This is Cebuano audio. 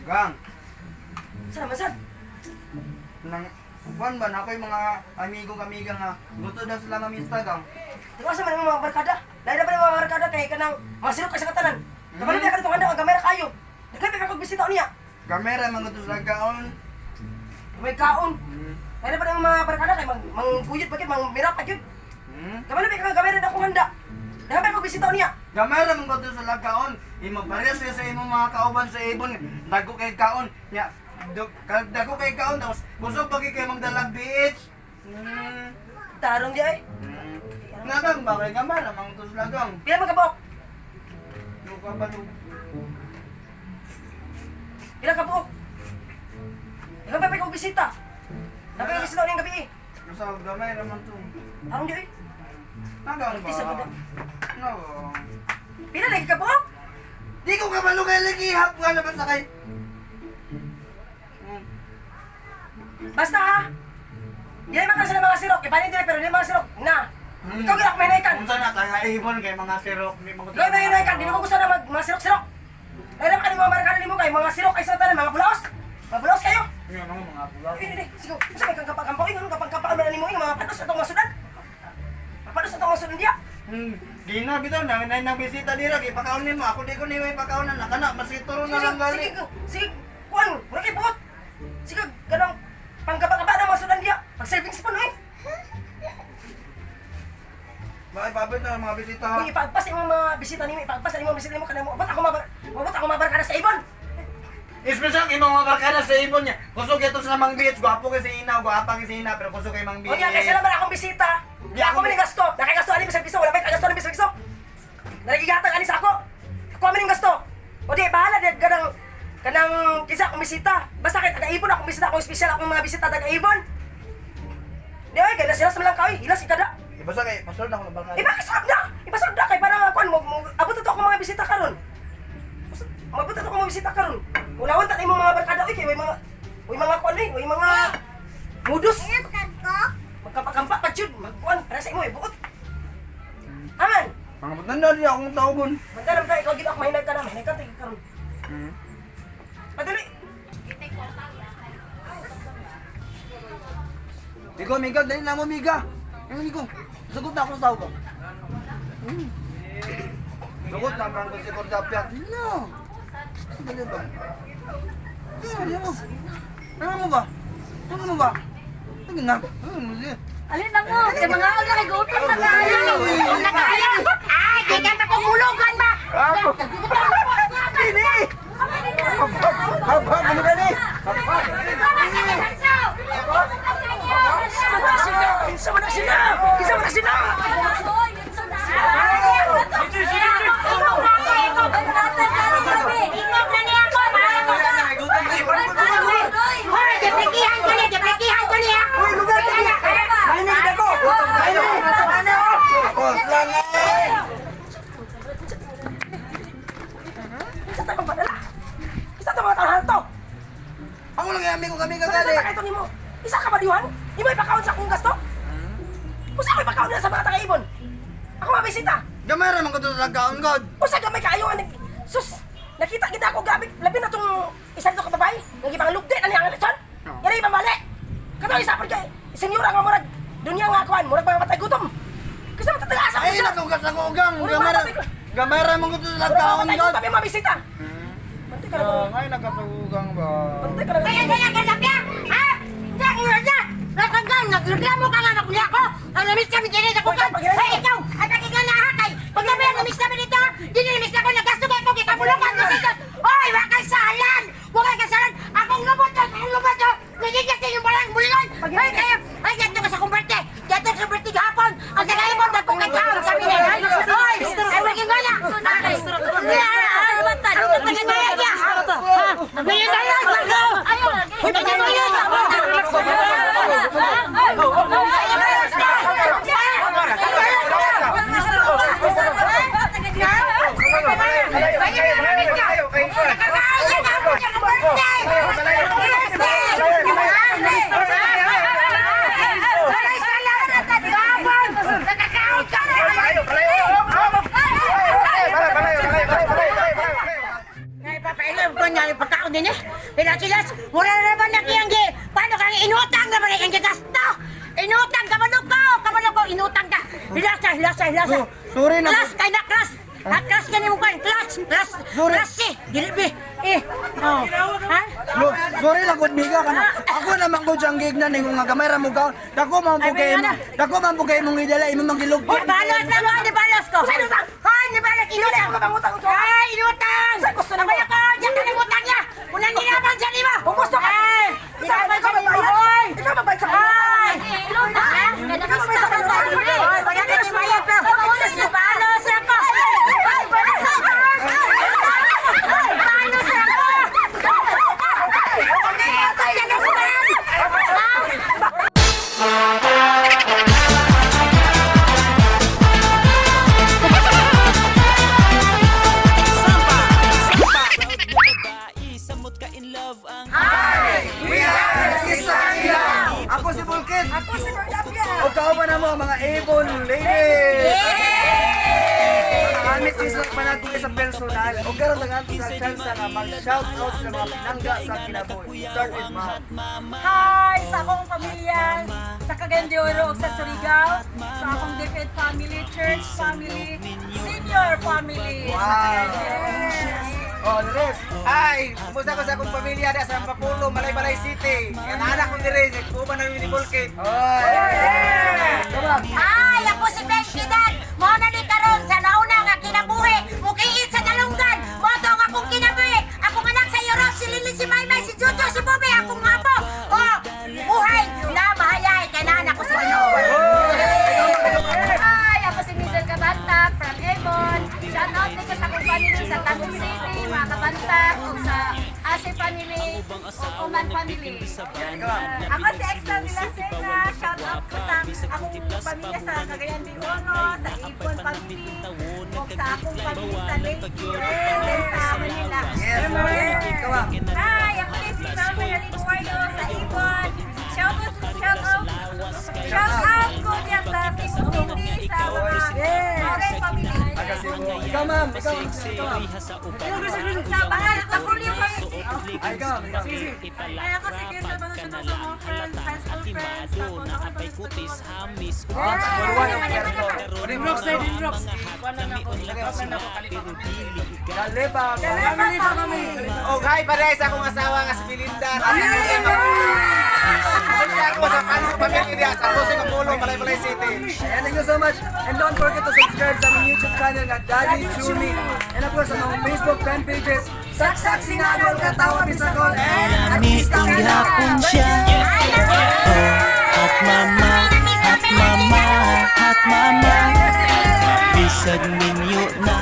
Gang, Sana man sad. nang kuan ba na ako'y mga amigo-amiga nga gusto daw sila mamista, gang. Tungkol sa man ang mga barkada. Lahi na ba ng mga barkada kay kanang mga sirok kay sa katanan. Kabalo biya ka dito handa ang kamera kayo. Naglabi pa kog bisita niya. Kamera man gusto sila kaon. May kaon. Hmm. Lahi na ba ng mga barkada kay mang mangguyot pa gyud, mang mira pa gyud. Kabalo biya ka kamera na akong handa. Naglabi pa kog bisita niya. Gamay ra man gusto sila kaon. Imo parehas siya sa imong mga kauban sa ibon. Dago kay kaon. Nya, dago kay kaon tapos busog pagi kay magdalag beach. Tarong di ay. Nagang ba kay gamay ra man gusto sila, gang. Pila man kabuok? Luka ba lu? Pila kabuok? Naglabi pa kog bisita. Naglabi pa kog bisita niyang gabi eh. Sa gamay ra man to. Tarong di ay. Nagang ba? Artista ba da? No. Pila lagi kabuok? Di ko kabalo kay lagi hap nga labas na kay. Basta ha. Dili man ka sila mga sirok. Ipanin dili pero dili mga sirok. Na. Ikaw gid ako mahinaykan. Unsa na tayo ibon kay mga sirok ni mga Loy, mahinaykan. Dili ko gusto na mag mga sirok-sirok. Lahi na ba mga barkada nimo kay mga sirok ay sa tanan mga bulaos. Mga bulaos kayo. Nga mga mga pula. Hindi, hindi. Sige, unsa may kang kapag-kampaw ingon kapag-kampaw man nimo mga pados atong masudan. Pados atong masudan diya. Gina bitaw na na nang bisita dira kay pakaon nimo ako di ko nimo ipakaonan na kana masituro na lang gali. Sige, sige, kuan, mura kay buot. Sige, kanang pangkaba-kaba na masudan diya. Pag serving spoon eh. Bakit babit na ang mga bisita? Kung ipaagpas imong mga bisita nimo, ipaagpas imong bisita nimo kanang moabot ako mabar, moabot ako mabarkada sa ibon. Espesyal kay mga barkada sa ibon niya. Kusog ito sa Mang Beach, gwapo kay si Ina, gwapa kay si Ina, pero kusog kay Mang Beach. Unya kay sila man akong bisita. Di ako man ning gasto. Nakay gasto ani bisag piso, wala may gasto ani bisag piso. Nagigatag ani sa ako. Ako man ning gasto. O di bahala di kanang kanang kinsa akong bisita. Basta kay taga-ibon akong bisita, akong espesyal akong mga bisita taga-ibon. Di ay kay sila sa lang kaoy, hilas ikada. Ibasa kay pasol na ako ng barkada. Iba kasulod na. Iba sulod na kay para kuan mo, mo abot to akong mga bisita karon. Mabot to akong mga bisita karon. Ulawon ta imong mga barkada oy kay way mga kuan oy, way mga mudus. Magkapakampa pa jud, magkuan para sa imo eh, buot. Aman, Mga butan na di akong tawgon. mandalam ka ikaw gid ako mahinag ka na, mahinag ka tig karon. Padali. Migo, miga, dali na mo, miga. Yung migo, sagot na ako sa tawgon. Sagot na ang si Cordapia. No. Dali ba? Dali mo. Ano mo ba? Ano mo ba? Ano na? Ano mo siya? Alin na mo? Kay mga ala kay gutom na kaayo. Na kaayo. Ay, di ka pa kumulugan ba? Ako. Dili. Hab, hab, ano ka ni? Isa man sila! Isa man sila! Isa man sila! Uy, lugar ka niya. Mahinig ako. Mahinig. Mahinig. Oh, slangay. Isa ta padala. Isa ta mga taon to. Ako lang yung amigo kami Ano kagali. na kayo nimo? Isa ka ba diwan? Imo ipakaon sa akong gasto? Usa ko ipakaon na sa mga taga-ibon. Ako mabisita. Gamay ra man ko to sa kaon god. Usa gamay kaayo nga nag sus. Nakita gid ako grabe labi na tong isa dito ka babae nga gibang lugdi na niya ang leksyon. Yan ay pamali. Katong isa pa kay senyora nga murag dunya nga kuan murag mga matay gutom. Kasi matataga sa Ay, ako. natugas ako ugang. Uy, Gamay ra. matay ko. Gamay ra man ko to sa Murag mga kaon matay god. gutom yung mabisita. Bantay ka lang. Ngay nagkasugang ba? Bantay ka lang. Nagreklamo ka nga nakuya ko. Ang namis kami dito sa kukan. Hey, ikaw, at aking nga nakakay. Pag namin ang namis kami dito, di na namis ako nagasto kayo kung kitabulukan ko sa Diyos. Oy, wa kay salan! Wa kay kasalan! Akong lubot to, akong lubot to. Nagigas din yung balang bulilan. Ay, kayo, ay, dito ka sa kumberte. Dito sa kumberte gahapon. Ang tagaibon, nagpungkataon kami na. Oy, ay, maging wala. din eh. Hilas, hilas. Mura na naman na kiyang gi. Paano kang inutang naman ang gasto? Inutang, kabalo ko, kabalo ko, inutang ka. Hilas, hilas, hilas. So, sorry na. Class kay na class. Ha, class ka nimo kan, class, class. Sorry. Class eh. Dili be. Eh. Oh. Ha? No, sorry lang gud, miga kana. Ako naman ko siyang gignan ningon nga gamay ra mo kaon. Dako man po Ay, kay wala na. dako man po kay imong gidala, imong mangilugpot. Hoy, balos na ko, di balos ko. Hoy, di balos, inutang. Ay, inutang. Saan gusto na mo? Wala ko, diyan ka ng utang niya. Unang ginaman siya nimo. Kung gusto ka. Ay, Saan ginaman ikaw siya nimo. magbayad? Hoy. Ikaw magbayad sa kanya. Ay. Ikaw magbayad sa kanya. Hoy, wala ka ng bayad ko. Balos ako. Ay, balos ako. Ay, balos ako. Ay, utang niya na sa Samot ka in love ang We are Isang Ilaw. Ako si Bulkit. Ako si Cordapia. O kauban na mo ang mga Avon ladies. Mga amit is panagong sa personal. O karon lang ato sa chance nga mag-shout out sa mga pinangga sa kinabuhi. Start with ma'am. Hi sa akong pamilya, sa Cagayan de Oro ug sa Surigao, sa akong DepEd family, church family, senior family sa Cagayan de Oro. Oh, the rest. Hi! Kumusta ko sa akong pamilya da sa Papulo, Malaybalay City. Ang anak ko dire, nagkuban na ni Bulkit. Oy. Come on. Ay, ako si Ben Kidan. Mao na ni karon sa nauna nga kinabuhi. Mukiit sa galunggan. Mao to ang akong kinabuhi. Akong anak sa Europe, si Lily, si Maymay, si Jojo, si Bobby, akong apo. Oh, buhay na mahayay kay nana ko sa Ginoo. Hi, ako si Mizel Kabantak from Avon. Shout out dito sa akong family sa Tagum City, mga Kabantak, ug sa Ase family, ug Oman family. Ako si Exa Villasena, shout out ko sa akong pamilya sa Cagayan de Oro, sa Ibon family, ug sa akong pamilya sa Leyte, and then sa Manila. Yes. Come on. Hi, ako din si Mama Yaling Wardo sa Ibon. Shout out, shout out, shout out ko diyan sa Cebu City, sa mga Moren family. Taga Cebu. Ikaw, ma'am. Ikaw, ikaw, ma'am. Sa Bahal, Kapulyo family. Ay, ikaw, ma'am. Ikaw. Ay, ako si Kirsten Banutan sa mga friends, high school friends, tapos ako pa kutis hamis Ah, number one ang Puerto. Galipa. Family, family. Og hi pareha sa akong asawa nga si Belinda. Kumusta ako sa kanso pamilya diya sa Jose Papulo, Malaybalay City. Ayan, thank you so much. And don't forget to subscribe sa aming YouTube channel nga Daddy Chumi. And of course, sa mga Facebook fan pages, Saksak Sinagol, Katawa Bisakol, and Artista gihapon siya. Ay, nako. At mama, at mama, at mama. Bisag ninyo na.